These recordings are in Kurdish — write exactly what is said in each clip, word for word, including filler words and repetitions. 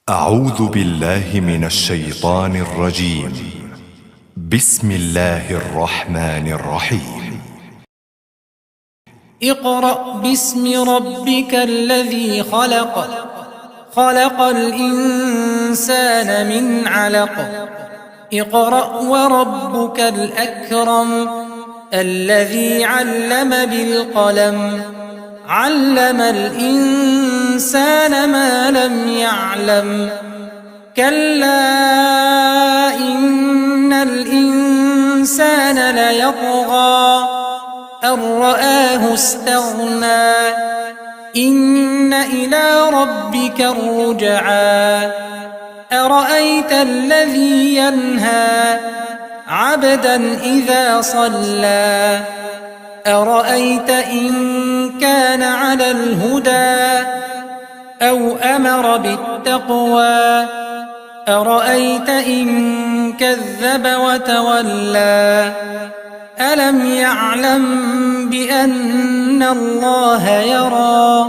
أعوذ بالله من الشيطان الرجيم. بسم الله الرحمن الرحيم. اقرأ باسم ربك الذي خلق. خلق الإنسان من علق. اقرأ وربك الأكرم. الذي علم بالقلم. علم الإنسان ما لم يعلم. كلا إن الإنسان ليطغى. أن رآه استغنى. إن إلى ربك الرجعى. أرأيت الذي ينهى. عبدا إذا صلى. أرأيت إن كان على الهدى. أو أمر بالتقوى. أرأيت إن كذب وتولى. ألم يعلم بأن الله يرى.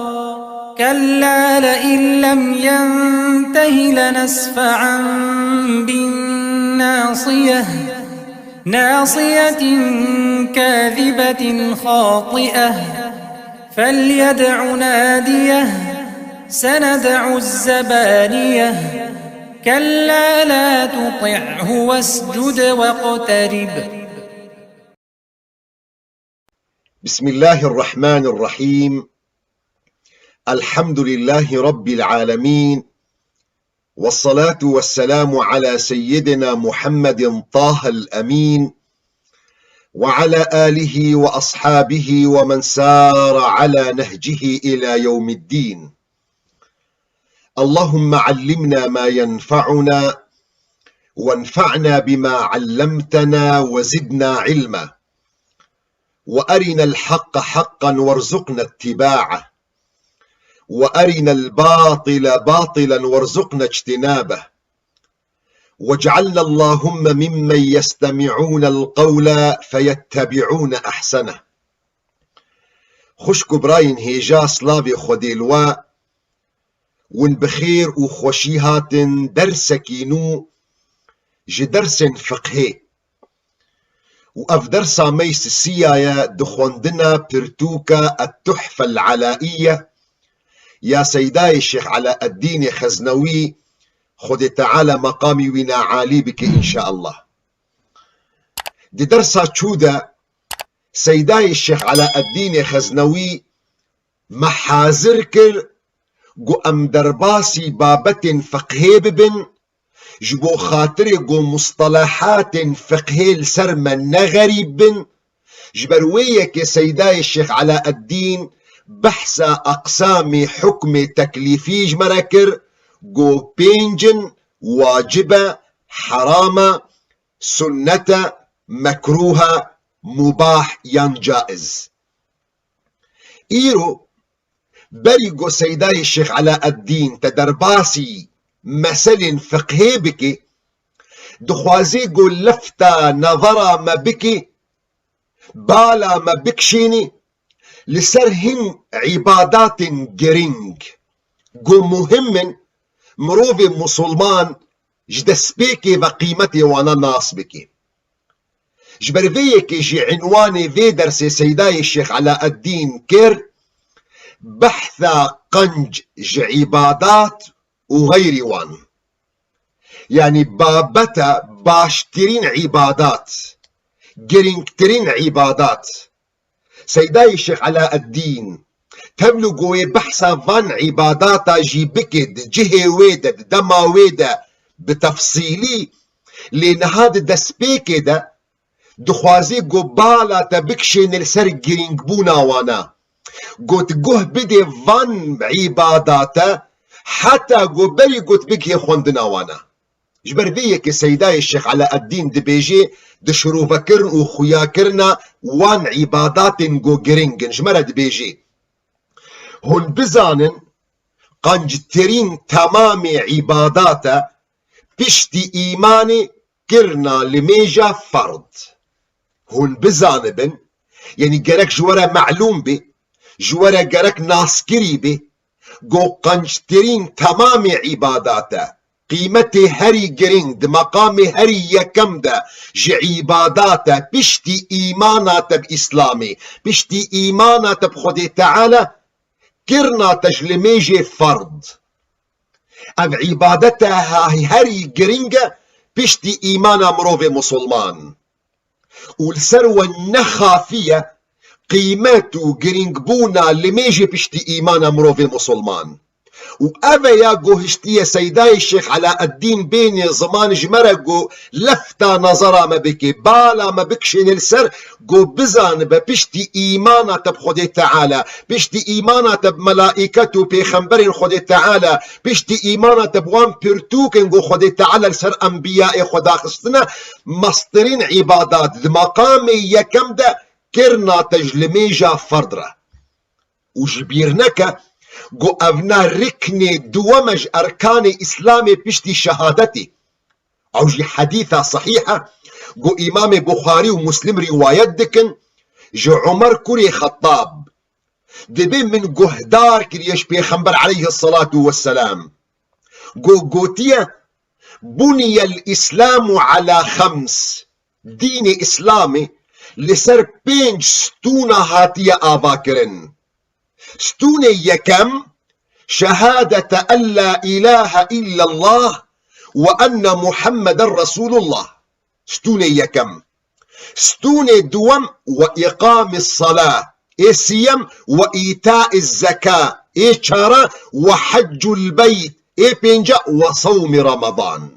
كلا لئن لم ينته لنسفعا بالناصية. ناصية كاذبة خاطئة. فليدع ناديه. سندع الزبانية. كلا لا تطعه واسجد واقترب. بسم الله الرحمن الرحيم. الحمد لله رب العالمين. والصلاة والسلام على سيدنا محمد طه الأمين وعلى آله وأصحابه ومن سار على نهجه إلى يوم الدين. اللهم علمنا ما ينفعنا وانفعنا بما علمتنا وزدنا علما. وأرنا الحق حقا وارزقنا اتباعه. وأرنا الباطل باطلا وارزقنا اجتنابه. واجعلنا اللهم ممن يستمعون القول فيتبعون أحسنه. Xwişk û birayên hêja, slavê Xwedê li we, win bi xêr û xweşî hatin dersekî nû ji dersên fiqhê. Û ev dersa me yî sisiya ye di xwendina pirtûka Etuhfe el-Elaiye ya Seydayê Şêx Elaeddînê Xeznewî, Xwedê Teala meqamî wî ne alî bike înşeallah. Di dersa çû de Seydayê Şêx Elaeddînê Xeznewî me hazir kir ku em derbasî babetên fiqhê bibin, ji bo xatirê ku mustelehatên fiqhê li ser me ne xerîb bin, ji ber wê yekê Seydayê Şêx Elaeddîn behsa eqsamê hukmê teklîfî ji me re kir, ku pênc in: wacib e, heram e, sunnet e, mekrûh e, mubah yan caiz. Îro berî ku Seydayê Şêx Elaeddîn te derbasî meselên fiqhê bike, dixwazê ku lefta nevera me bike, bala me bikişînî li ser hin îbadatên girîng ku muhim in, mirovê musulman ji destpêkê ve qîmetê wana nas bike. Ji ber vê yekê jî înwanê vê dersê Seydayê Şêx Elaeddîn kir, behsa qenc ji îbadat û xeyrî wan. Yanî babeta baştirîn îbadat, girîngtirîn îbadat. Seydayê Şêx Elaeddîn, tevlû ku wê behsa van îbadata jî bike di cihê wê de, di dema wê de bi tefsîlî, lê niha di destpêkê de dixwazê ku bala te bikişêne li ser girîngbûna wana. Ku tu guh bidê van îbadate, heta ku berî ku tu bigihê xwendina wana. Ji ber vê yekê Seydayê Şêx Elaeddîn dibêjê, di şirovekirin û xuyakirina wan îbadatên ku giring in, ji me re dibêjê: Hûn bizanin, qenctirîn temamê îbadate piştî îmanê kirina limêja ferd. Hûn bizanibin, yanî gerek ji we re melûm bê, ji we re gerek naskirî bê, Go qenctirîn temamê îbadat e. Qîmetê herî giring di meqamê herî yekem de ji îbadat e, piştî îmana te bi Îslamê, piştî îmana te bi Xwedê Teala, kirina te ji limêjê ferd. Ev îbadete ha-, herî giring e piştî îmana mirovê musulman. Û li ser we nexafiye qîmet û giringbûna limêjê piştî îmana mirovê musulman. Û ev e ya ku hiştiye Seydayê Şêx Elaeddîn bênê ziman ji me re ku lefta nezera me bike, bala me bikişêne li ser, ku bizanibe piştî îmana te bi Xwedê Teala, piştî îmana te bi melaîket û pêxemberên Xwedê Teala, piştî îmana te bi wan pirtûkên ku Xwedê Teala li ser enbiyayê xwe daxistine, mestirîn îbadat di meqamê yekem de kirina te ji limêja ferd re. Û ji bîr neke ku evna riknê duwem e ji erkanê Îslamê piştî şehadetê. Ew jî hedîsa sehîh e ku Îmamê Buxarî û Muslim rîwayet dikin, ji Umer kurê Xettab, dibê min guhdar kiriye ji Pêxember aleyhisselatu vesselam ku gotiye, "Buniyel Îslamu ala xems." Dînê Îslamê li ser pênc stûna hatiye avakirin. Stûnê yekem, şehadete en la ilahe illallah ve enne Muhammeden Resulullah. Stûnê yekem. Stûnê duwem, "Ve îqamî salah." Ê siyem, "Ve îtaî zeka." Ê çara, "Ve heccul beyt." Ê pênca, "Ve sawmî Ramadan."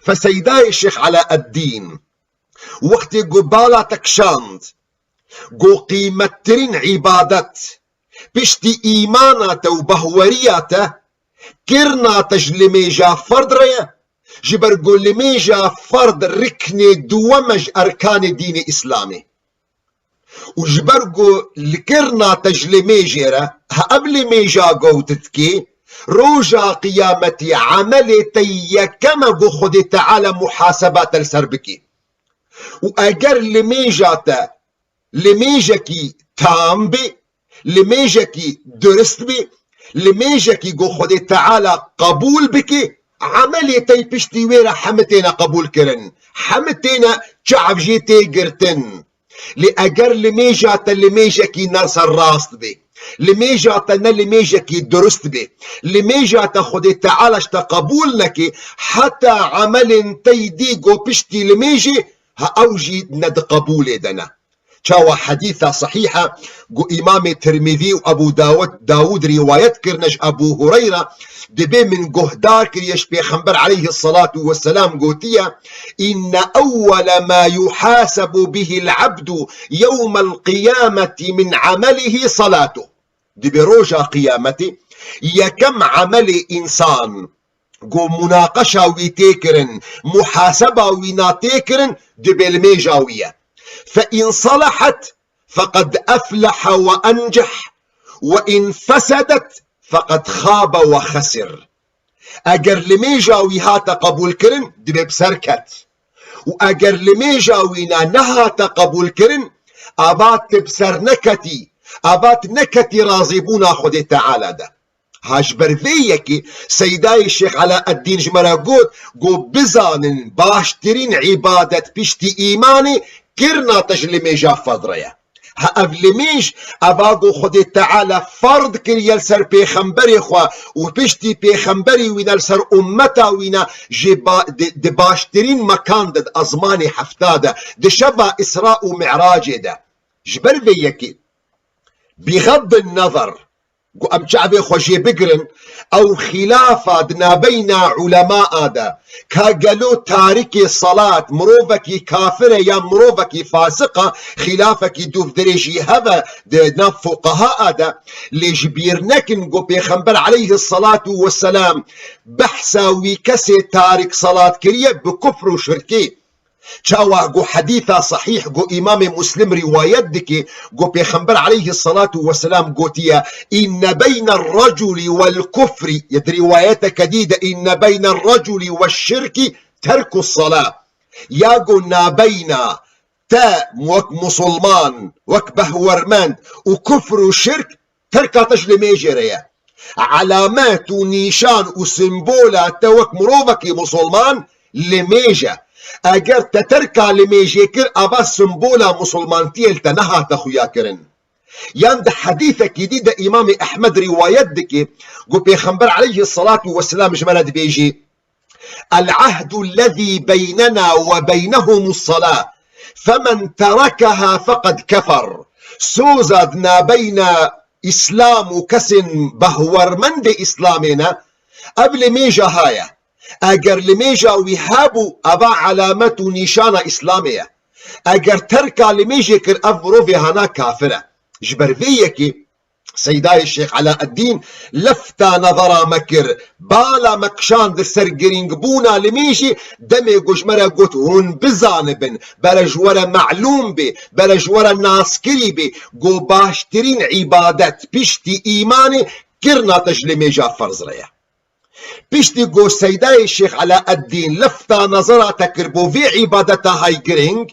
Fe Seydayê Şêx Elaeddîn, wextê ku bala te kişand, ku qîmettirîn îbadet piştî îmana te û bahweriya te, kirina te ji limêja ferd re ye, ji ber ku limêja ferd riknê duwem e ji erkanê dînê Îslamê. Û ji ber ku li kirina te ji limêjê re, ha ev limêja ku tu dikî, roja qiyametî emelê te yekem e ku Xwedê Teala muhaseba te li ser bikî. Û eger limêja te limêjekî tam bê, limêjekî durist bê, limêjekî ku Xwedê Teala qebûl bikî, emelê te yî piştî wê re hemi têne qebûlkirin, hemi têne çav jê tê girtin. Lê eger limêja te limêjekî ne serrast bê, limêja te ne limêjekî durist bê, limêja te Xwedê Teala ji te qebûl neke, heta emelên te yî dî ku piştî limêjê, ha ew jî ne di qebûlê de ne. Çawa hedîsa sehîh e ku Îmamê Tirmîzî û Ebû Dawud, Dawud rîwayet kirine ji Ebû Hureyre, dibê min guhdar kiriye ji Pêxember aleyhisselatu vesselam gotiye, "Inne ewwele ma yuhasebu bihil abdu yewmel qiyameti min amelihi salatuh." Dibê roja qiyametê yekem emelê însan ku munaqeşa wî tê kirin, muhaseba wî na tê kirin, dibê limêja wî ye. Fe in salahet feqed eflehe ve enceh ve in fesedet feqed xabe ve xesir. Eger limêja wî hate qebûlkirin, dibê bi ser ket. Û eger limêja wî na nehate qebûlkirin, ava tu bi ser neketî, ava tu neketî razîbûna Xwedê Teala de. Ha ji ber vê yekê Seydayê Şêx Elaeddîn ji me re got, got, "Bizanin, baştirîn îbadet piştî îmanê kirina te ji limêja ferd re ye." Ha ev limêj, eva ku Xwedê Teala ferd kiriye li ser pêxemberê xwe û piştî pêxemberî wî ne li ser ummeta wî ne jê ba-, di, di baştirîn mekan de, di ezmanê hefta de, di şeva Îsra û Mi'racê de. Ji ber vê yekê, bixeddin nezer, ku em çavê xwe jê bigirin, ew xîlafa di nabeyna ulemaa de, ka gelo tarikê salat, mirovekî kafir e ya mirovekî fasiq e, xîlafekî dûvdirêjî heve di nav fuqahaa de, lê ji bîr nekin ku Pêxember aleyhisselatu vesselam behsa wî kesê tarik salat kiriye bi kufr û şirkê. Çawa ku hedîsa sehîh ku Îmamê Muslim rîwayet dike, ku Pêxember aleyhisselatu vesselam gotiye, "Inne beyne reculi vel kufri", ya di rîwayeteke dî de, "Inne beyne reculi ve şirki terku sala." Ya ku nabeyna te wek musulman, wek behwermend û kufr û şirk terka te ji limêjê re ye. Alamet û nîşan û simbola te wek mirovekî musulman limêj e. Eger te terka limêjê kir, ava simbola musulmantiyê li te nehate xuya kirin. Yan di hedîsekî dî de Îmamê Ehmed rîwayet dike, ku Pêxember aleyhisselatu vesselam ji me re dibêjî, "العهد الذي بيننا وبينهم الصلاة، فمن تركها فقد كفر." Soza di nabeyna Îslam û kesên bahwermendê Îslamê ne, ev limêja ha ye. Eger limêja wî hebû, eva alamet û nîşana Îslamê ye. Eger terka limêjê kir, ev mirovê hana kafir e. Ji ber vê yekê Seydayê Şêx Elaeddîn lefta nezera me kir, bala me kişand li ser girîngbûna limêjê, demê ku ji me re got, hûn bizanibin, bere ji we re melûm bê, bere ji we re naskirî bê, ku baştirîn îbadet piştî îmanê kirina te ji limêja ferz re ye. Piştî ku Seydayê Şêx Elaeddîn lefta nezera te kir bo vê îbadeta hay girîng,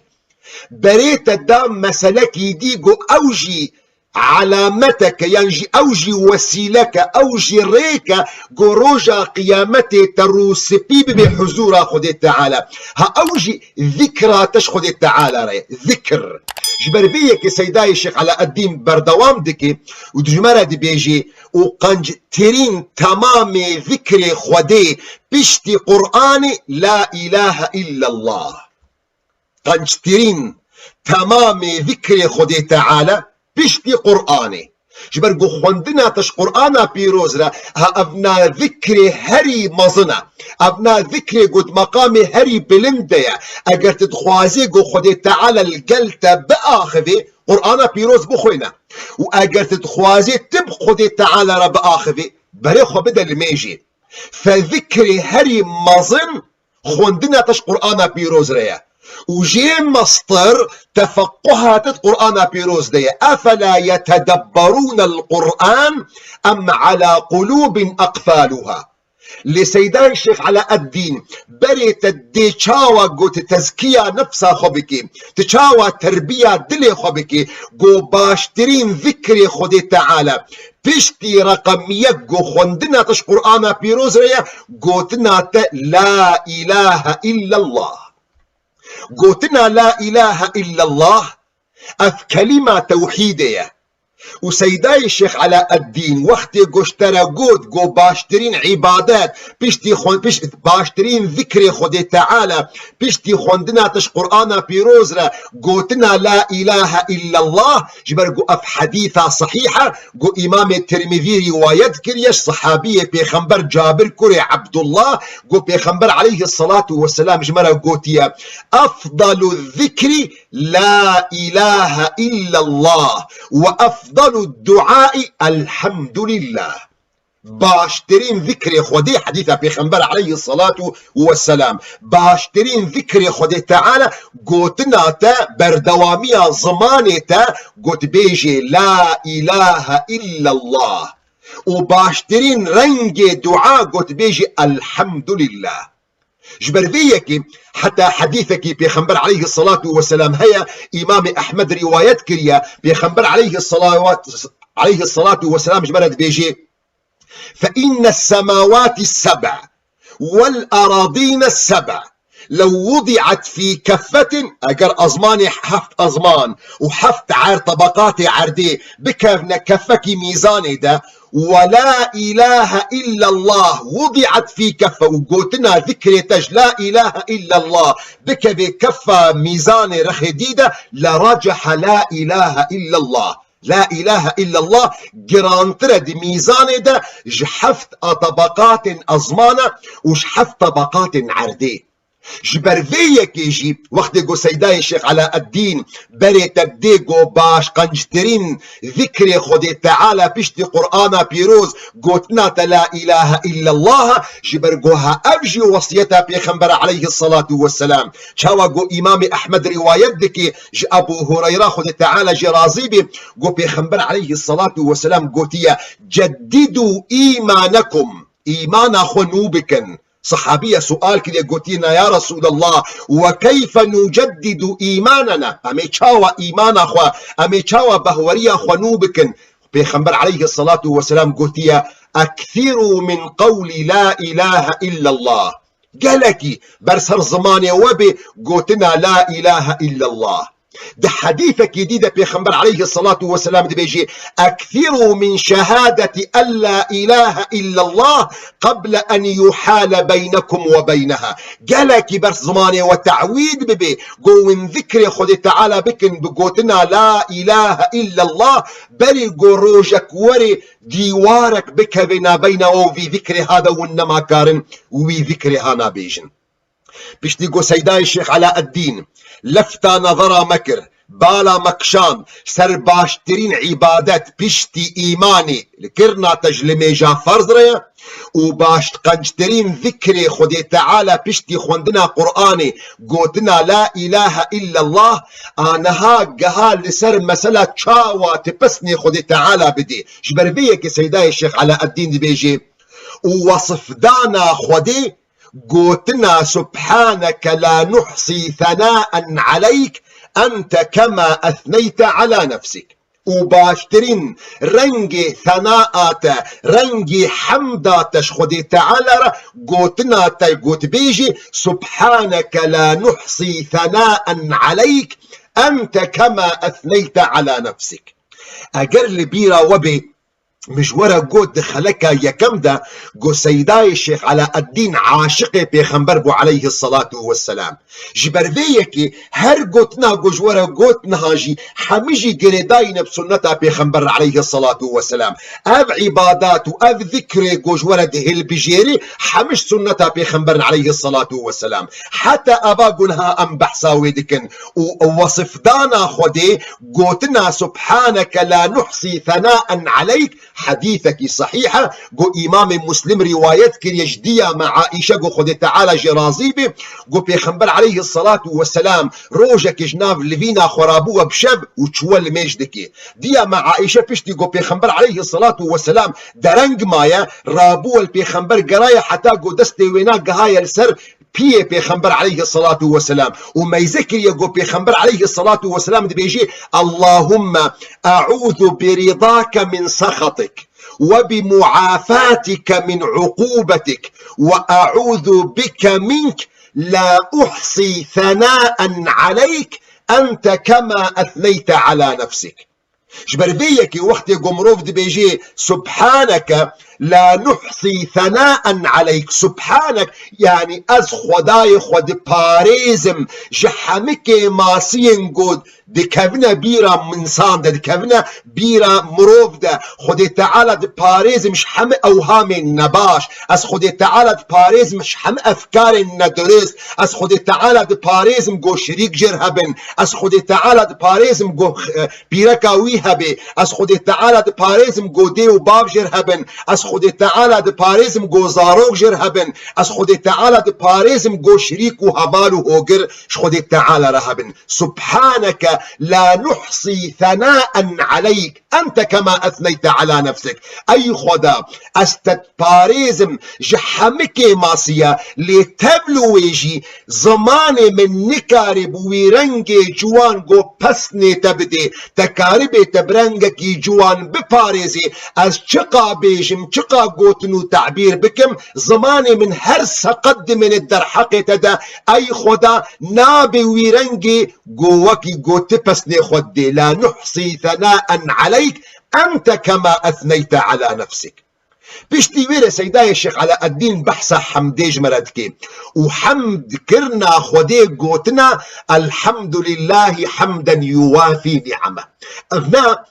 berê te da meselekî dî ku ew jî alameteke, yan jî ew jî wesîleke, ew jî rêke ku roja qiyametê te rûspî bibê huzûra Xwedê Teala. Ha ew jî zikra te ji Xwedê Teala re ye. Zikr. Ji ber vê yekê Seydayê Şêx Elaeddîn berdewam dike û di ji me re dibêjê, û qenctirîn temamê zikrê Xwedê piştî Qur'anê La ilahe illallah. Qenctirîn temamê zikrê Xwedê Teala piştî Qur'anê. Ji ber ku xwendina te ji Qur'ana pîroz re, ha ev na zikrê herî mezin e. Ev na zikrê ku di meqamê herî bilind de ye. Eger tu dixwazî ku Xwedê Teala li gel te biaxivê, Qur'ana pîroz bixwîne. Û eger tu dixwazî tu bi Xwedê Teala re biaxivî, berê xwe bide limêjê. Fe zikrê herî mezin xwendina te ji Qur'ana pîroz re ye. Û jê mestir tefeqquha te di Qur'ana pîroz de ye. Efela yetedebberûnel Qur'an em ala qulûbin eqfalûha. Lê Seydayê Şêx Elaeddîn berê te dê çawa got tezkiya nefsa xwe bikî, tu çawa terbiya dilê xwe bikî, got baştirîn zikrê Xwedê Teala piştî reqem yek got xwendina te ji Qur'ana pîroz re ye, gotina te La ilahe illallah. Gotina La ilahe illallah, ev kelîma tewhîdê ye. Û Seydayê Şêx Elaeddîn wextê ku ji te re got, got baştirîn îbadet, piştî xwe, pişt, baştirîn zikrê Xwedê Teala, piştî xwendina te ji Qur'ana pîroz re, gotina La ilahe illallah, ji ber ku ev hedîsa sehîh e, ku Îmamê Tirmizî rîwayet kiriye, ji sehabiyê Pêxember Cabir kurê Ebdullah, ku Pêxember aleyhisselatu vesselam ji me re gotiye, Efdalu zikri La ilahe illallah ve efdalu duai elhamdulillah. Baştirîn zikrê Xwedê, hedîsa Pêxember aleyhisselatu vesselam, baştirîn zikrê Xwedê Teala, gotina te, berdewamiya zimanê te, gotbêjê La ilahe illallah. Û baştirîn rengê dua, gotbêjê Elhamdulillah. Ji ber vê yekê heta hedîsekî Pêxember aleyhisselatu vesselam heye, Îmamê Ehmed rîwayet kiriye, Pêxember aleyhisselawat-, aleyhisselatu vesselam ji me re dibêjê, Fe inne semawati seb'a vel aradîne seb'a lew wudi'at fî keffetin, eger ezmanê heft ezman û heft er, tebaqatê erdê bikevne kefekî mîzanê de, ولا إله إلا الله وضعت في كفة، û gotina zikrê te ji la ilahe illallah bikeve kefa mîzanê rexê dî de, لرجح لا إله إلا الله. La ilahe illallah girantir e di mîzanê de ji heft a tabaqatên ezmana û ji heft tabaqatên erdê. Ji ber vê yekê jî wextê ku Seydayê Şêx Elaeddîn berê te dê ku baş qenctirîn zikrê Xwedê Teala piştî Qur'ana pîroz gotina te la îlahe îllallah, ji ber ku ha ev jî wesiyeta Pêxembera aleyhisselatu vesselam. Çawa ku Îmamê Ehmed rîwayet dike ji Ebû Hureyra, Xwedê Teala jê razî bê, ku Pêxember aleyhisselatu vesselam gotiye, "Ceddidû îmanekum." Îmana xwe nû bikin. Sehabiye sual kiriye, gotiye, "Na ya Resûlallah, we keyfe nuceddidu îmanena?" Em ê çawa îmana xwe, em ê çawa behweriya xwe nû bikin? Pêxember aleyhisselatu vesselam gotiye, "Ekthirû min qewlî la îlahe illallah." Gelekî ber ser zimanê we bê gotina la îlahe illallah. Di hedîsekî dî de Pêxember aleyhisselatu vesselam dibêjê, "Ekthirû min şehadeti en la îlahe illallah qeble en yuhale beynekum ve beyneha." Gelekî ber zimanê we te'wîd bibê, go win zikrê Xwedê Teala bikin bi gotina la îlahe illallah, berî go rojek werê dîwarek bikeve nabeyna we û vî zikrê ha de win nema karin wî zikrê ha nabêjin. Piştî ku Seydayê Şêx Elaeddîn lefta nezera me kir, bala me kişand ser baştirîn îbadet piştî îmanê li kirina te ji limêja ferz re ye û baş qenctirîn zikrê Xwedê Teala piştî xwendina Qur'anê gotina la îlahe illallah, a niha geha li ser mesela çawa tu pesnê Xwedê Teala bidê. Ji ber vê yekê Seydayê Şêx Elaeddîn dibêjê, û wesifdana Xwedê gotina "Subhaneke la nuhsî senaen aleyk ente kema ethneyte ala nefsik." Û baştirîn rengê senaa te, rengê hemda te ji Xwedê Teala re gotina te gotbêjî, "Subhaneke la nuhsî senaen aleyk ente kema ethneyte ala nefsik." Eger li bîra we bê, min ji we re got di xeleka yekem de, got Seydayê Şêx Elaeddîn aşiqê Pêxember bû aleyhisselatu vesselam. Ji ber vê yekê her gotina ku ji we re got niha jî hemî jî girêdayî ne bi sunneta Pêxember aleyhisselatu vesselam. Ev îbadat û ev zikrê ku ji we re dihilbijêrî hemî ji sunneta Pêxember aleyhisselatu vesselam. Heta eva ku niha em behsa wê dikin û wesifdana Xwedê gotina "Subhaneke la nuhsî senaen aleyk", hedîsekî sehîh e, ku Îmamê Muslim rîwayet kiriye ji diya me Aîşe, ku Xwedê Teala jê razî be, ku Pêxember aleyhisselatu vesselam rojekê ji nav livîna xwe rabû we bi şev û çûwe limêj dikê. Diya me Aîşe piştî ku Pêxember aleyhisselatu vesselam dereng maye, rabû we li Pêxember geraye heta ku destê wêna gehaye li ser piyê Pêxember aleyhisselatu vesselam û meyze kiriye ku Pêxember aleyhisselatu vesselam dibêjê, "Allahumme e'ûzu bi ridake min sexatik ve bi muafatike min uqubetik ve e'ûzu bike mink, la uhsî senaen aleyk ente kema ethneyte ala nefsik." Ji ber vê yekê wextê ku mirov dibêjê, "Subhaneke la nuhsî senaen aleyk", Subhanek, yanî ez Xwedayê xwe diparêzim ji hemî kêmasiyên ku dikevine bîra insan de, dikevine bîra mirov de. Xwedê Teala diparêzim ji hemî ewhamên nebaş. Ez Xwedê Teala diparêzim ji hemî efkarên nedurist. Ez Xwedê Teala diparêzim ku şirîk jêr hebin. Ez Xwedê Teala diparêzim ku, eh, pîreka wî hebê. Ez Xwedê Teala diparêzim ku dê û bav jêr hebin. Ez Xwedê Teala diparêzim ku zarok jêr hebin. Ez Xwedê Teala diparêzim ku şirîk û heval û hogir ji Xwedê Teala re hebin. "Subhaneke la nuhsî senaen aleyk ente kema ethneyte ala nefsik." Ey Xweda, ez te diparêzim ji hemî kêmasiya, lê tevlû wê jî zimanê min nikarê bi wî rengê ciwan ku pesnê te bidê, te karibê te bi rengekî ciwan biparêzê. Ez çiqa bêjim, çiqa gotin û tebîr bikim, zimanê min her seqet dimîne derheqê te de. Ey Xweda, nabe wî rengê ku wekî ku tu pesnê xwe didê. "La nuhsî senaen aleyk ente kema ethneyte ala nefsik." Piştî wê re Seydayê Şêx Elaeddîn behsa hemdê ji me re dike û hemd kirina Xwedê gotina, "Elhamdulillahî hemden yuvafî ni'eme." Evna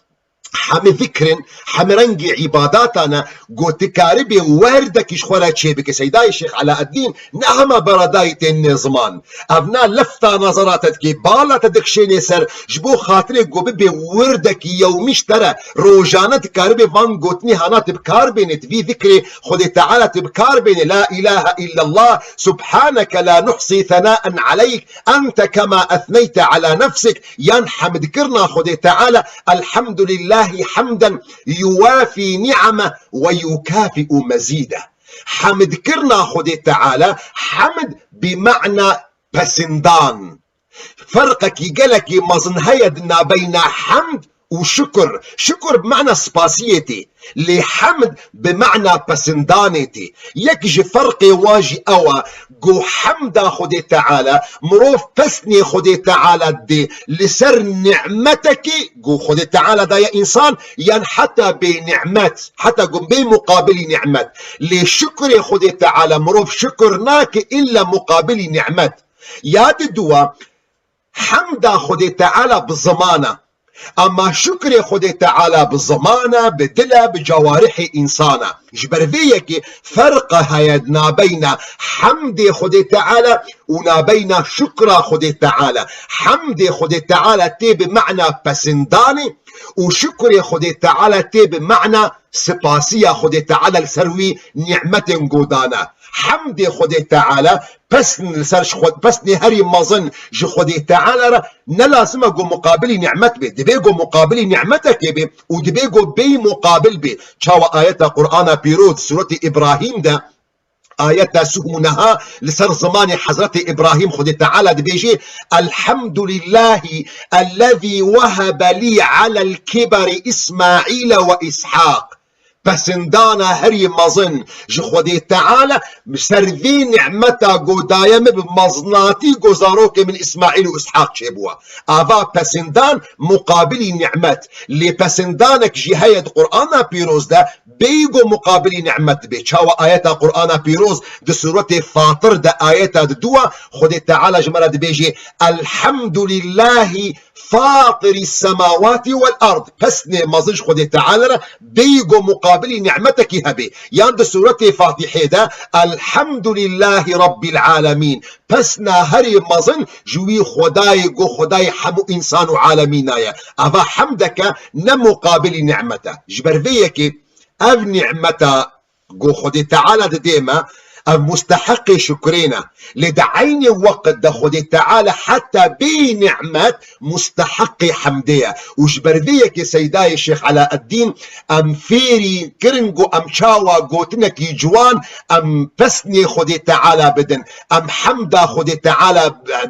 hemî fikrin, hemî rengê îbadatan e, ku tu karibê werdekî ji xwe re çêbike. Seydayê Şêx Elaeddîn ne hema beradayî tên nê ziman. Evna lefta nezera te dike, bala te dikişênê ser, ji bo xatirê ku bibê wirdekî yewmî ji te re, rojane dikaribê van gotinî hana tu bi kar bênê, tu vî zikrê Xwedê Teala tu bi kar bênê, "La îlahe illallah, subhaneke la nuhsî senaen aleyk, ente kema ethneyte ala nefsik", yan hemdkirina Xwedê Teala, "Elhamdulillahî hemden yuvafî ni'eme ve yukafi'u mezîde." Hemdkirina Xwedê Teala, hemd bi mana pesindan. Ferqekî gelekî mezin heye di nabeyna hemd û şukir. Şukir bi mana spasiyê tê. Lê hemd bi mana pesindanê tê. Yek ji ferqê wan jî ew e, ku hemda Xwedê Teala, mirov pesnê Xwedê Teala didê li ser nimetekî ku Xwedê Teala daye însan, yan heta bê nimet, heta ku bê muqabilî nimet. Lê şukrê Xwedê Teala, mirov şukir nake illa muqabilî nimet. Ya di dua, hemda Xwedê Teala bi ziman e. Ama şukrê Xwedê Teala bi ziman e, bi dil e, bi cawarihê însan e. Ji ber vê yekê ferq heye nabeyna hemdê Xwedê Teala û nabeyna şukra Xwedê Teala. Hemdê Xwedê Teala tê bi mana pesindanê û şukrê Xwedê Teala tê bi mana sipasiya Xwedê Teala li ser wî nimetên godana. Hemdê Xwedê Teala pesn li ser ji xwe, pesnê herî mezin ji Xwedê Teala re ne lazim e ku muqabilî nimet bê. Divê ku muqabilî nimetekê bê û divê ku bêyî muqabil bê. Çawa ayeta Qur'ana Pîroz, Sûretê Îbrahîm de, ayeta sih û neha li ser zimanê Hezretê Îbrahîm Xwedê Teala dibêjê, "Elhamdulillahî ellezî wehebe lî alel kiberi Îsmaîle ve Îshaq." Pesindana herî mezin ji Xwedê Teala, ser vê nimeta ku daye min, bi mezinatî ku zarokê min Îsmaîl û Îshaq çêbûwa. Ava pesindan muqabilî nimet. Lê pesindanek jî heye di Qur'ana Pîroz de, bêyî ku muqabilî nimet dibe. Çawa ayeta Qur'ana Pîroz di Sûretê Fatir de, ayeta di dua, Xwedê Teala ji me re dibêje, "Elhamdulillahî fatirî semawatî wel erd." Pesnê mezin ji Xwedê Teala re, bêyî ku muqabilî nimetekî hebe. Yan di Sûretê Fatîhê de, "Elhamdulillahî Rabbil Alemîn." Pesna herî mezin ji wî Xwedayê ku Xwedayê hemû însan û alemîna ye. Ava hemdeke ne muqabilî nimet e. Ji ber vê yekê ev nimeta ku Xwedê Teala didê me, ev musteheqê şukrê ne. Lê di eynê weqt de Xwedê Teala heta bê nimet musteheqê hemdê ye. Û ji ber vê yekê Seydayê Şêx Elaeddîn em fêrî kirin ku em çawa gotinekî ciwan em pesnê Xwedê Teala bidin, em hemda Xwedê Teala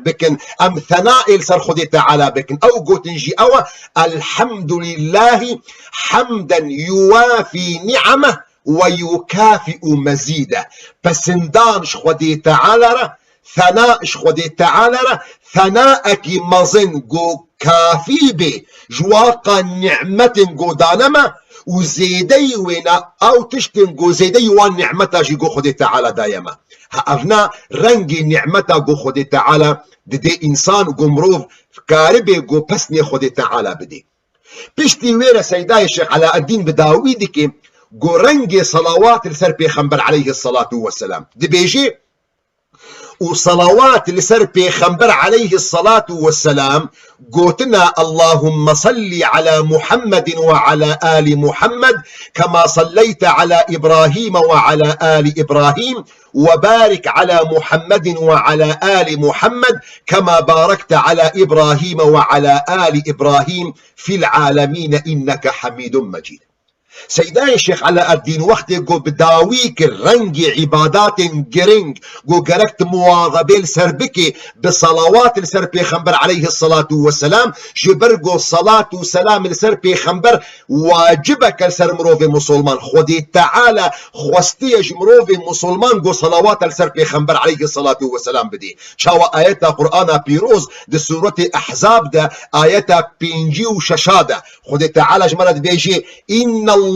bikin, em senayê li ser Xwedê Teala bikin. Ew gotin jî ew e, "Elhamdulillahî hemden yuwafî ni'ameh ve yukafî'u mezîde." Pesindan ji Xwedê Teala re, sena ji Xwedê Teala re, senaekî mezin ku kafî bê ji waqa nimetên ku dane me û zêdeyî wêna ew tiştên ku zêdeyî wan nimeta jî ku Xwedê Teala daye me. Ha, ev na rengê nimeta ku Xwedê Teala didê însan ku mirov karibê ku pesnê Xwedê Teala bidê. Piştî wê re Seydayê Şêx Elaeddîn bi dawî dike ku rengê selawat li ser Pêxember aleyhisselatu vesselam dibêje û selawat li ser Pêxember aleyhisselatu vesselam gotina, "Allahümme salli ala Muhammedin ve ala ali Muhammed, kema salleyte ala İbrahim ve ala ali İbrahim, ve barik ala Muhammedin ve ala ali Muhammed, kema barekte ala İbrahim ve ala ali İbrahim fil alemine inneke hamidun mecid." Seydayê Şêx Elaeddîn wextê ku bi dawî kir rengê îbadatên giring ku gerek tu muwazebê li ser bikê, bi selawat li ser Pêxember aleyhisselatu vesselam, ji ber ku selat û selam li ser Pêxember wacibeke li ser mirovê musulman. Xwedê Teala xwestiye ji mirovê musulman ku selawat li ser Pêxember aleyhisselatu vesselam bidê. Çawa ayeta Qur'ana Pîroz di Sûretê Ehzab de, ayeta pêncî û şeş de, Xwedê Teala ji me re dibêje, "İnnallaha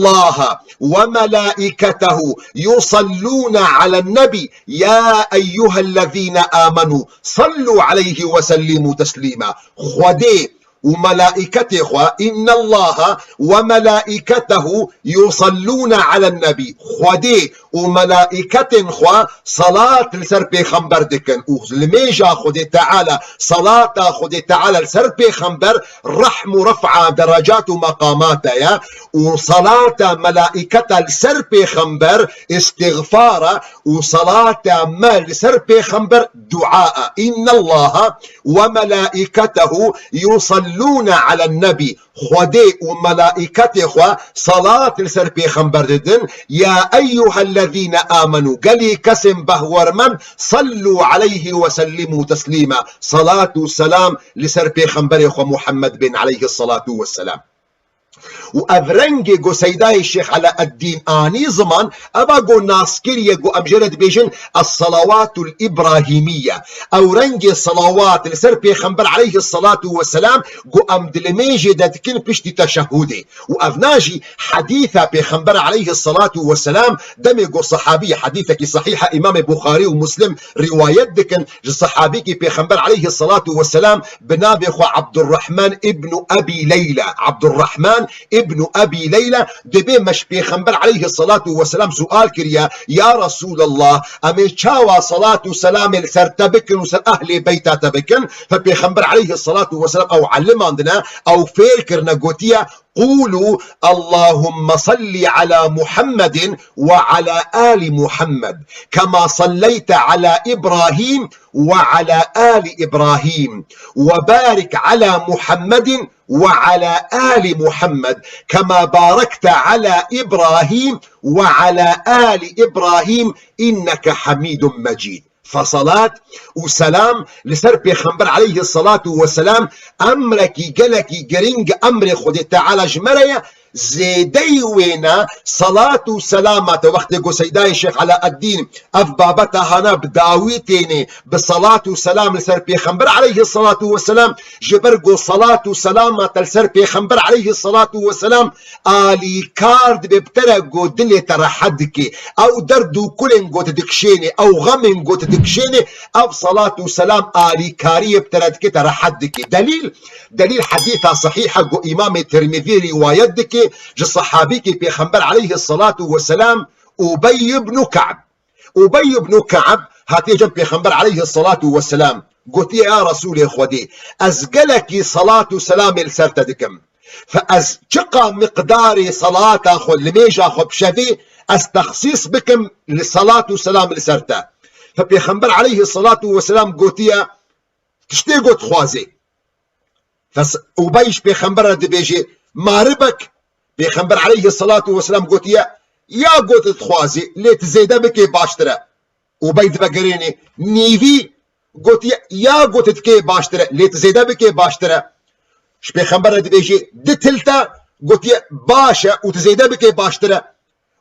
ve melaiketehu yusallûne alen nebî, ya eyyuhellezîne âmenû, sallû aleyhi ve sellîmû teslîma." Xwedê û melaîketê xwe, "İnnallaha ve melaiketehu yusallûne alen nebî." Xwedê û melaîketên xwe salat li ser pêxember dikin û limêja Xwedê Teala, salata Xwedê Teala li ser pêxember rehm û ref'a derecat û meqamate ye û salata melaîketa li ser pêxember îstîxfar e û salata me li ser pêxember dua e. "İnnallaha ve melaîketehu yusallûne alen nebî." Xwedê û melaîketê xwe salat li ser pêxember didin. "Ya eyyuhellezîne âmenû", gelî kesên behwermend, "sallû aleyhi ve sellîmû teslîma", salat û selam li ser pêxemberê xwe Muhammed bên aleyhisselatu vesselam. Û ev rengê ku Seydayê Şêx Eleeddîn anî ziman, eva ku nas kiriye ku em jê re dibêjin Es-Salawatul Îbrahîmîye. Ew rengê salawat li ser Pêxember aleyhissalatu vesselam ku em di limêjê de dikin piştî teşehhudê. Û ev na jî hedîsa Pêxember aleyhissalatu vesselam, demê ku sehabî, hedîsekî sehîh e, Îmamê Buxarî û Muslim rîwayet dikin, ji sehabîkî Pêxember aleyhissalatu vesselam bi navê xwe Abdurrahman ibnu Ebî Leyla, Abdurrahman ibnu Ebî Leyla, dibê me ji Pêxember aleyhissalatu vesselam sual kiriye, ya Resulallah, em ê çawa salat û selamê li ser te bikin û ser ehlê beyta te bikin? Fe Pêxember aleyhissalatu vesselam ew elimandine, ew fêr kirine, gotiye, قولوا اللهم صل على محمد وعلى آل محمد كما صليت على إبراهيم وعلى آل إبراهيم وبارك على محمد وعلى آل محمد كما باركت على إبراهيم وعلى آل إبراهيم إنك حميد مجيد. Fe salat û selam li ser Pêxember aleyhissalatu vesselam emrekî gelekî giring, emrê Xwedê Teala ji me re ye. Zêdeyî wê ne, salat û selama te wextê ku Seydayê Şêx Eleeddîn ev babeta hana bi dawî tênê, bi salat û selam li ser Pêxember aleyhissalatu vesselam, ji ber ku salat û selama te li ser Pêxember aleyhissalatu vesselam alîkar dibe bi te re, ku dilê te rehet dike. Ew derd û kulên ku tu dikişênê, ew xemên ku tu dikişênê, ev salat û selam alîkariyê bi te re dike, te rehet dike. Delîl, delîl hedîsa sehîh e ku Îmamê Tirmizî rîwayet dike ji sehabîkî Pêxember aleyhissalatu vesselam, Ubey ibnu Ka'b. Ubey ibnu Ka'b hatiye cem Pêxember aleyhissalatu vesselam, gotiye, ya Resûlê Xwedê, ez gelekî salat û selamê li ser te dikim. Fe ez çiqa miqdarê salata xwe, limêja xwe bi şevê ez texsîs bikim li salat û selam li ser te? Fe Pêxember aleyhissalatu vesselam gotiye, tiştê ku dixwazê. Fes-, Ubey ji Pêxember re dibêje, ma ribek? Pêxember aleyhissalatu vesselam gotiye, ya ku tu dixwazî, lê tu zêde bikê baştir e. Ubey divegerêne, nîvî? Gotiye, ya ku tu dikê baştir e, lê tu zêde bikê baştir e. Ji Pêxember re dibêje, di tilta? Gotiye, baş e û tu zêde bikê baştir e.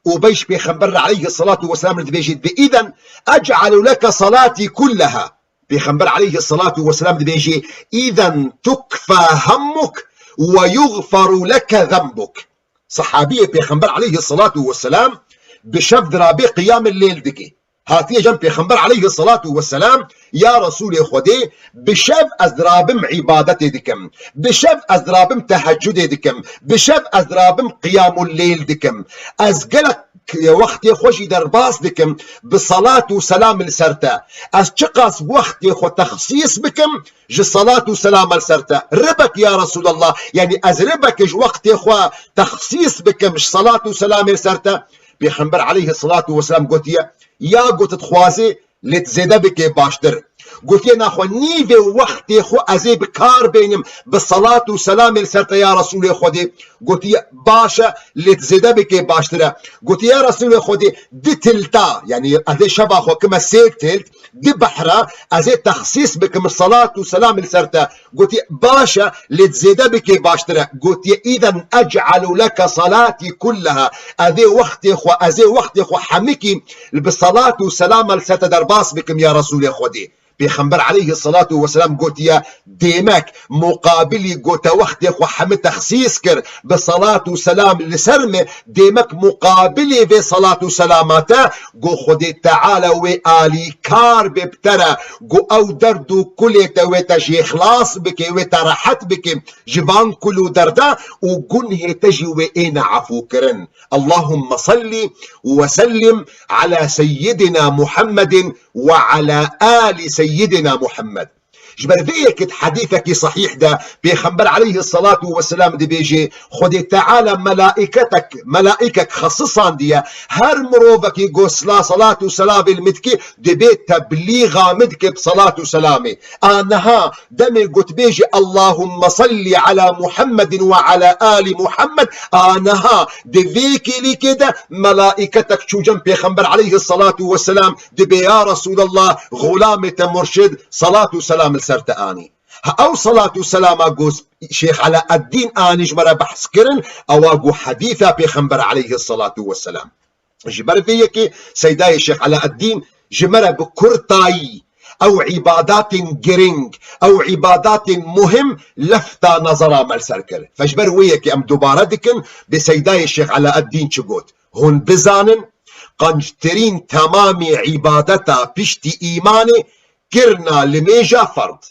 Ubey ji Pêxember re aleyhissalatu vesselam re dibêje, bi îden ec'alu leke salatî kulleha. Pêxember aleyhissalatu vesselam dibêje, îden tukfa hemmuk ve yuğfaru leke zenbuk. Sehabiyê Pêxember aleyhissalatu vesselam bi şev dirabê qiyamê leyl dike. Hatiye cem Pêxember aleyhissalatu vesselam, ya Resûlê Xwedê, bi şev ez dirabim îbadetê dikim, bi şev ez dirabim tehecudê dikim, bi şev ez dirabim qiyamul leyl dikim. Ez gelek wextê xwe jî derbas dikim bi salat û selam li ser te. Ez çiqas wextê xwe texsîs bikim ji salat û selama li ser te? Ribek ya Resûlallah, yanî ez ribek ji wextê xwe texsîs bikim ji salat û selamê li ser te? Pêxember aleyhissalatu vesselam gotiye, ya ku tu dixwazê, lê tu zêde bikê baştir. Gotiye, naxwe nîvê wextê xwe ez ê bi kar bênim bi salat û selamê li ser te ya Resûlê Xwedê. Gotiye, baş e, lê tu zêde bikê baştir e. Gotiye, ya Resûlê Xwedê, di tilta, yanî ez ê şeva xwe kime sê tilt, di behra ez ê texsîs bikim salat û selamê li ser te. Gotiye, baş e, lê zêde bikê baştir e. Gotiye, îden ec'alu leke salatî kulleha. Ez ê wextê xwe, ez ê wextê xwe hemikî li bi salat û selama li ser te derbas bikim ya Resûlê Xwedê. Pêxember aleyhissalatu vesselam gotiye, dêmek, muqabilî ku te wextê xwe hemi texsîs kir bi salat û selam li ser me, dêmek muqabilê vê salat û selama te, ku Xwedê Teala wê alîkar bê bi te re, ku ew derd û kulê te wê te jê xilas bike, wê te rehet bike ji van kul û derda û gunhê te jî wê êne efûkirin. Allahümme salli ve sellim ala seyyidina Muhammedin ve ala ali seyyidina Muhammed. Ji ber vê yekê di hedîsekî sehîh de Pêxember aleyhissalatu vesselam dibêje, Xwedê Teala melaîketek, melaîkek xesisandiye, her mirovekî ku sila salat û selamê li min dike, dibê teblîxa min dike bi salat û selamê. A niha demê ku dibêje, Allahümme salli ala Muhammedin ve ala ali Muhammed, a niha di vê kêlîkê de melaîketek çû cem Pêxember aleyhissalatu vesselam, dibê, ya Resûlallah, xulamê te murşid, salat û selam li ser te anî. Ew selat û selama ku Şêx Eleeddîn anî ji me re behs kirin, ewa ku hedîsa Pêxember aleyhisselatu vesselam. Ji ber vê yekê Seydayê Şêx Eleeddîn ji me re bi kurtayî ew îbadatên giring, ew îbadatên muhim lefta nezera me li ser kir. Fe ji ber wê yekê em dubare dikin, bi Seydayê Şêx Eleeddîn çi got? Hûn bizanin, qenctirîn temamê îbadeta piştî îmanê kirina limêja ferd.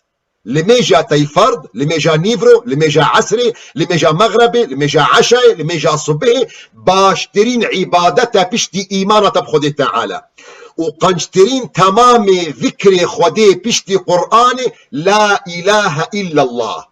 Limêja tey ferd, limêja nîvro, limêja esrê, limêja mexrebê, limêja eşayê, limêja subihê, baştirîn îbadet e piştî îmana te bi Xwedê Teala. Û qenctirîn temamê zikrê Xwedê piştî Qur'anê, La ilahe illallah.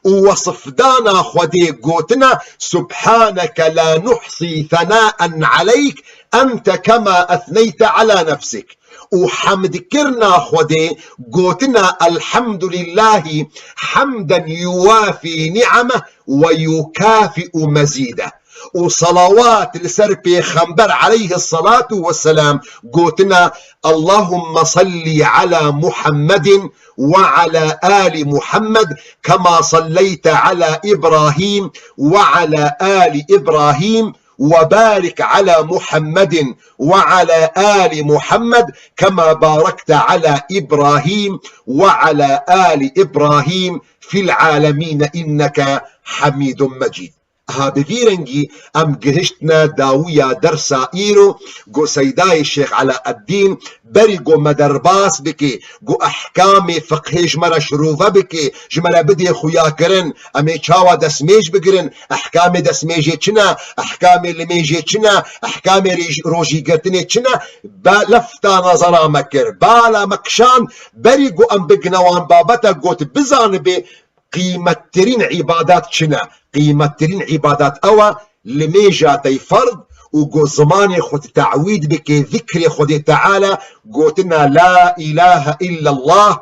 Û wesifdana Xwedê gotina, Subhaneke la nuhsî senaen aleyk, ente kema ethneyte ala nefsik. Û hemdkirina Xwedê gotina, Elhamdulillahî hemden yuwafî ni'ameh ve yukafi'u mezîdeh. Û salawat li ser Pêxember aleyhisselatu vesselam gotina, Allahümme salli ala Muhammedin ve ala ali Muhammed kema salleyte ala İbrahim ve ala ali İbrahim ve barik ala Muhammedin ve ala ali Muhammed kema barekte ala İbrahim ve ala ali İbrahim fil alemîne inneke hamîdun mecîd. Ha bi vî rengî em gihiştine dawiya dersa îro, ku Seydayê Şêx Eleeddîn berî ku me derbas bike, ku ehkamê fiqhê ji me re şirove bike, ji me re bidê xuyakirin, em ê çawa destmêj bigirin, ehkamê destmêjê çi ne, ehkamê limêjê çi ne, ehkamê rêj-, rojîgirtinê çi ne, be lefta nezera me kir, bala me kişand, berî ku em bigine wan babete got, bizanibe, qîmettirîn îbadat çi ne? Qîmettirîn îbadat ew e, limêja tey ferd û ku zimanê xwe tu te'wîd bike, zikrê Xwedê Teala, gotina La ilahe illallah,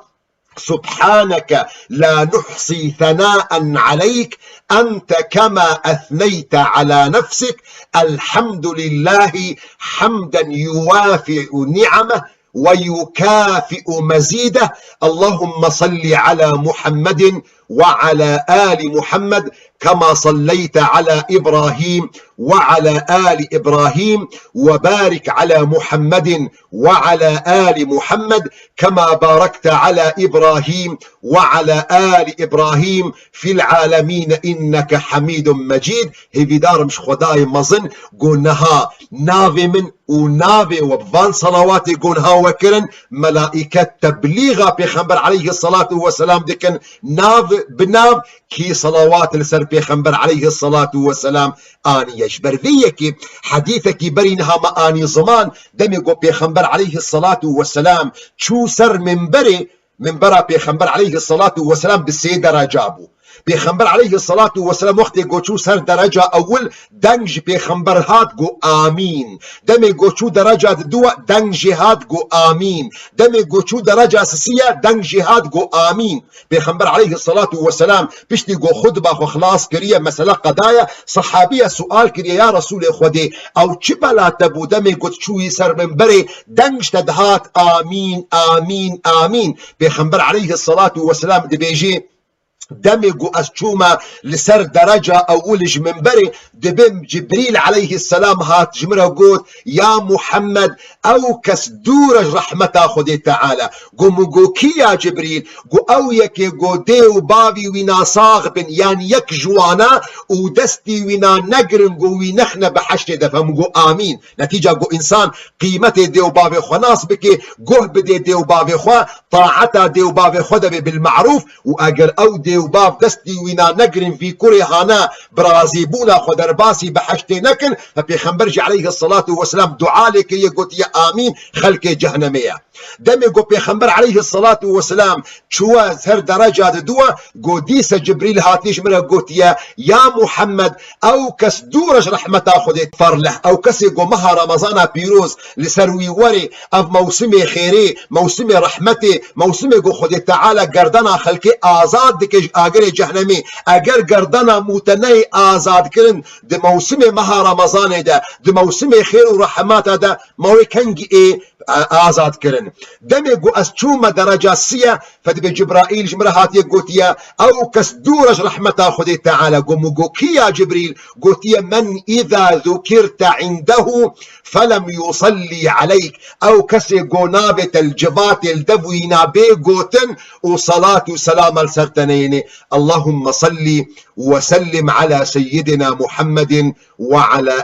Subhaneke la nuhsî senaen aleyk, ente kema ethneyte ala nefsik, elhamdulillahî hemden yuwafi'u ni'ameh, ويكافئ مزيده. اللهم صل على محمد وعلى آل محمد كما صليت على إبراهيم وعلى آل إبراهيم وبارك على محمد وعلى آل محمد كما باركت على إبراهيم وعلى آل إبراهيم في العالمين إنك حميد مجيد. Hêvîdar im ji Xwedayê mezin ku niha navê min û navê we bi van selawatê ku niha we kirin, melaîket teblîxa Pêxember aleyhisselatu vesselam dikin, nav bi nav kî selawat li ser Pêxember aleyhisselatu vesselam aniye. Ji ber vê yekê hedîsekî berî niha me anî ziman, demê ku Pêxember aleyhisselatu vesselam çû ser minberê, Minbera Pêxember aleyhisselatu vesselam bi sê dereca bû. Pêxember aleyhisselatu vesselam wextê ku çû ser dereca ewil, deng ji Pêxember hat ku amîn. Demê ku çû dereca diduwa, deng jê hat ku amîn. Demê ku çû dereca sisiya, deng jê hat ku amîn. Pêxember aleyhisselatu vesselam piştî ku xutba xwe xilas kiriye, mesele qedaye, sehabiye sual kiriye, ya Resûlê Xwedê, ew çi bela te bû demê ku tu çûyî ser minberê, deng ji te dihat, amîn, amîn, amîn. Pêxember aleyhisselatu vesselam dibêjê, demê ku ez çûme li ser dereca ewil ji minberê, dibêm Cibrîl aleyhisselam hat ji min re got, ya Muhammed, ew kes dûr e ji rehmeta Xwedê Teala. Got, min got, kî ya Cibrîl? Got, ew yekê got dê û bavî wî nasax bin, yan yek ji wana û destî wî na negirin, got wî nexne biheştê de. Min got, amîn. Netîca ku însan qîmetê dê û bavê xwe nas bike, guh bidê dê û bavê xwe, taeta dê û bavê xwe de be bil me'rûf û eger ew dê û bav destî wîna negirin vî kurê hane bi razîbûna xwe derbasî behiştê nekin, he Pêxember jî aleyhisselatu vesselam dua lê kiriye gotiye amîn, xelkê cehnemê ye. Demê ku Pêxember aleyhisselatu vesselam çûwe ser dereca diduwa, ku dîse Cibrîl hatiye ji min re gotiye, ya Muhammed, ew kes dûr e ji rehmeta Xwedê, fer leh. Ew kesê ku meha Remezana pîroz li ser wî werê, ev mewsimê xêrê, mewsimê rehmetê, mewsimê ku Xwedê Teala gerdena xelkê azad dike ji agirê cehnemê. Eger gerdena mûteneyê azad kirin di mewsimê meha Remezanê de, di mewsimê xêr û rehmata de, ma wê kengî ê azad kirin. Demê ku ez çûme dereca siyê, fedibê Cibraîl ji min re hatiye gotiye, ew kes dûr e ji rehmeta Xwedê Teala. Got min, got, kî ya Cibrîl? Gotiye, men îza zukirte indehu felem yusallî aleyk. Ew kesê ku navê te li civatê li dev wîna bê gotin û salat û selam li ser te neyêne. Allahümme salli ve sellim ala seyyidina Muhammedin ve ala